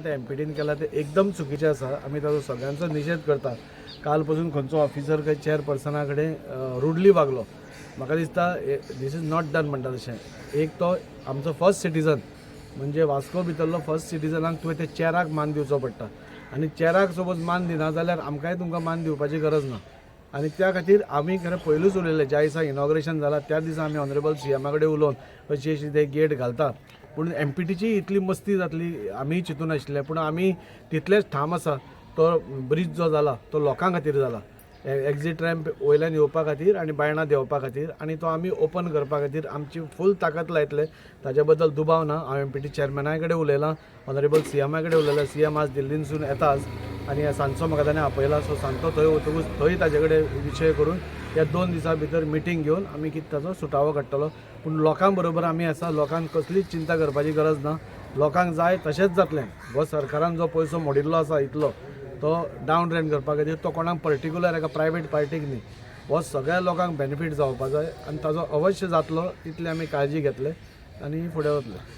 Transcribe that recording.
ते एमपीटीन केला ते एकदम चुकीचें आसा. आमी ताजो सगळ्यांचो निशेध करता. काल पसून खंयचो ऑफिसर खंय चेअरपर्सना कडेन रुडली वागलो. म्हाका दिसता this is not done म्हणटा तशें. एक तो आमचो फर्स्ट सिटीजन, म्हणजे वास्को भितरलो फर्स्ट सिटीजनाक तुवें ते चेराक मान दिवचो पडटा आनी चेराक सपोज मान दिना जाल्यार आमकांय तुमकां मान दिवपाची गरज ना. आनी त्या खातीर आमी खरें पयलूच उलयले, ज्या दिसा इनॉग्रेशन जाला त्या दिसा आमी ऑनरेबल सीएमा कडेन उलोवन अशी अशी ते गेट घालता. पूण एमपीटीची इतली मस्ती जातली आमीय चिंतून आशिल्ले, पूण आमी तितलेच ठाम आसा. तो ब्रीज जो जाला तो लोकां खातीर जाला, एक्झीट रॅम्प वयल्यान येवपा खातीर आनी बायणा देंवपा खातीर, आनी तो आमी ओपन करपा खातीर आमची फूल ताकद लायतले, ताजे बद्दल दुबाव ना. हांव एमपीटी चेअरमॅना कडेन उलयलां, ऑनरेबल सीएमा कडेन उलयलां. सीएम आज दिल्लीनसून येताच आनी सांजचो म्हाका ताणें आपयला. सो सांजचो थंय वतकूच थंय ताजे कडेन विशय करून ह्या 2 दिसां भितर मिटींग घेवन आमी कितें ताचो सुटावो काडटलो. पूण लोकां बरोबर आमी आसा. लोकांक कसलीच चिंता करपाची गरज ना. लोकांक जाय तशेंच जातलें. हो सरकारान जो पयसो मोडिल्लो आसा इतलो, तो डावन ड्रेन करपा खातीर, तो कोणाक पर्टिक्युलर एका प्रायवेट पार्टीक न्ही, हो सगळ्या लोकांक बेनिफीट जावपा जाय आनी ताजो अवश्य जातलो तितली आमी काळजी घेतले आनी फुडें वतले.